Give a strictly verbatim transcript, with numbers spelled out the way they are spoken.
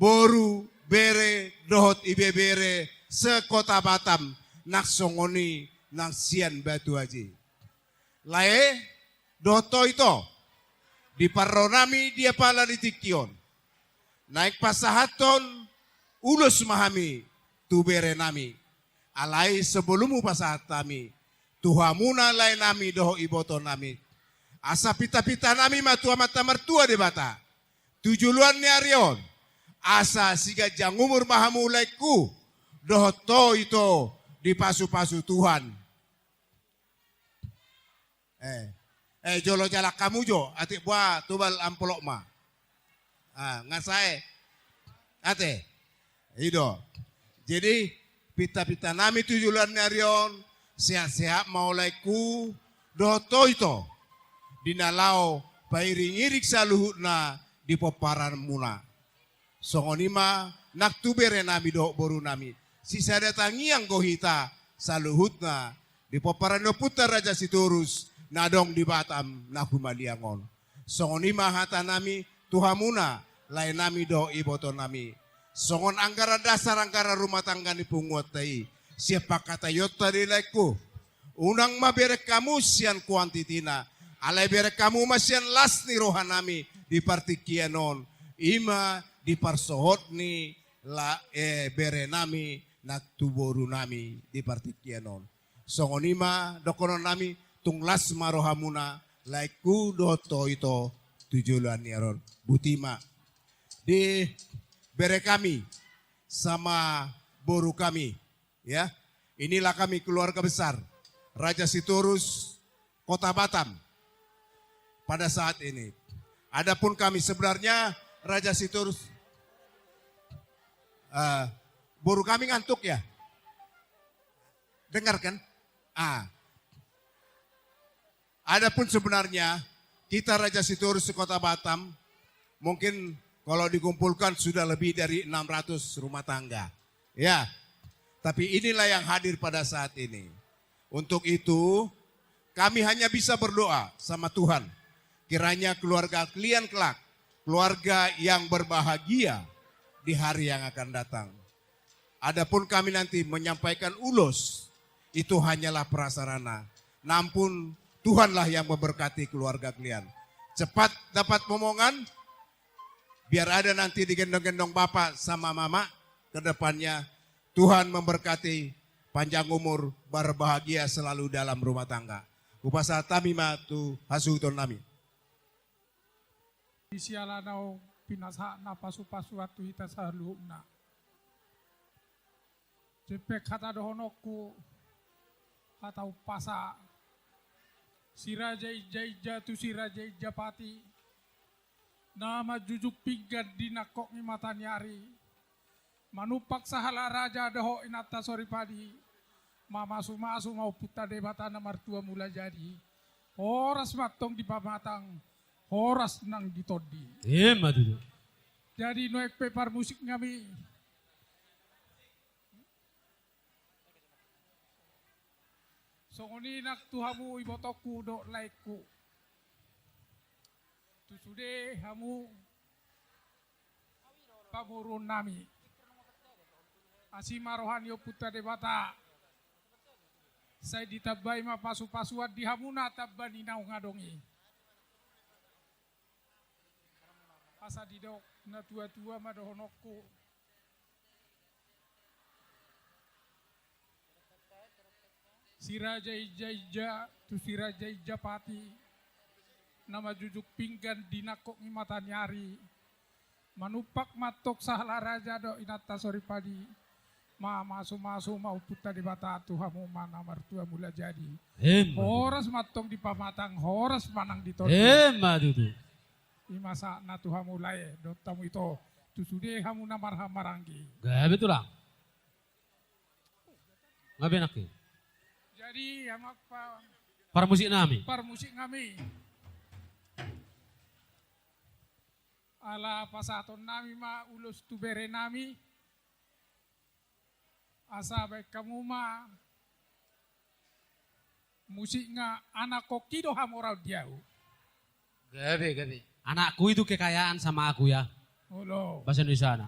Boru, bere, dohot ibebere se-Kota Batam, nang songon i nang sian Batu Aji. Lae dohot Toito, di parro nami di apala di tingki on, naeng pasahathon ulos ma hami tu bere nami. Alai sebelum hupasahat hami tu hamuna lae nami dohot iboto nami, asa pintapinta nami ma tu Amanta Martua Debata tu joloan ni ari on, asa siganjang umur ma hamu laengku dohot Toito dipasupasu Tuhan. Eh, eh, jolo jalang hamu jo, atik boha tobal amplop ma. Ah, nga sae. Ate. I do. Jadi, pintapinta nami tu joloan ni ari on, sehat-sehat ma ho laengku dohot Toito, di na laho pairingiring saluhutna di pomparanmuna. Songon i ma nang tu bere nami dohot boru nami, sisada tangiang do hita saluhutna di pomparan ni ompunta Raja Sitorus na adong di Batam na humaliang on. Songon i ma hata nami tu hamuna lae nami dohot iboto nami, songon anggaran dasar anggaran rumah tangga ni punguanta i, sian pangkataionta do i laengku, unang ma bereng hamu sian kuantitina, alai bereng hamu ma sian las ni roha nami di partingkian on, i ma di parsohot ni la, eh, bere nami nang tu boru nami di partingkian on. Songon i ma dohonon nami, tung las ma rohamuna laengku dohot Toito tu joloan ni ari on. Boti ma di bere kami sama boru kami. Ya, inilah kami keluarga besar Raja Sitorus Kota Batam pada saat ini. Adapun kami sebenarnya Raja Sitorus, eh, boru kami ngantuk ya? Dengar kan? Ah. Adapun sebenarnya kita Raja Sitorus se-Kota Batam, mungkin kalau dikumpulkan sudah lebih dari enam ratus rumah tangga. Ya. Tapi inilah yang hadir pada saat ini. Untuk itu, kami hanya bisa berdoa sama Tuhan. Kiranya keluarga kalian kelak, keluarga yang berbahagia di hari yang akan datang. Adapun kami nanti menyampaikan ulos, itu hanyalah prasarana. Nampun Tuhanlah yang memberkati keluarga kalian. Cepat dapat momongan, biar ada nanti digendong-gendong bapak sama mama ke depannya. Tuhan memberkati, panjang umur, berbahagia selalu dalam rumah tangga. Hupasahat hami ma tu hasuhuton nami. Di siala naung pinasahat na pasu-pasuan tu hita saluhutna. Jempek hata dohononku, hata umpasa. Si Raja Inja-inja tu si Raja Injapati, na manjujung pinggan di nangkok ni mata ni ari, manumpak sahala raja dohot inanta sori padi, mamasu-masu ma Ompunta Debata na martua mula jadi. Horas ma antong di pamatang, horas nang di tondi. Ima tutu. Jadi nuaeng pe parmusik nami. Songon i nang tu hamu ibotongku dohot laengku. Tu sude hamu pamoruon nami. Asi ma roha ni Ompunta Debata. Sai ditambai ma pasu-pasuan di hamuna tamba ni naung adong i. Asa didok natua-tua ma dohononku. Si Raja Inja-inja tu si Raja Injapati, na manjujung pinggan di nangkok ni mata ni ari, manumpak ma antong sahala raja dohot inanta sori padi, mamasu-masu ma Ompunta Debata tu hamu ma na martua mula jadi. Ima tutu. Horas ma antong di pamatang, horas ma nang di tondi. Ima tutu. Ima sahatna tu hamu lae dohot hamu ito, tu sude hamu na marhahamaranggi. Gabe tulang. Gabe nangkin. Jadi, ama pa- parmusik nami. Parmusik nami. Ala pasahaton nami ma ulos tu bere nami. Asa baen hamu ma musikna, anakkonki do hamoraon di ahu. Gabe, gabe. Anakku itu kekayaan sama aku ya. Olo. Bahasa Indonesiana.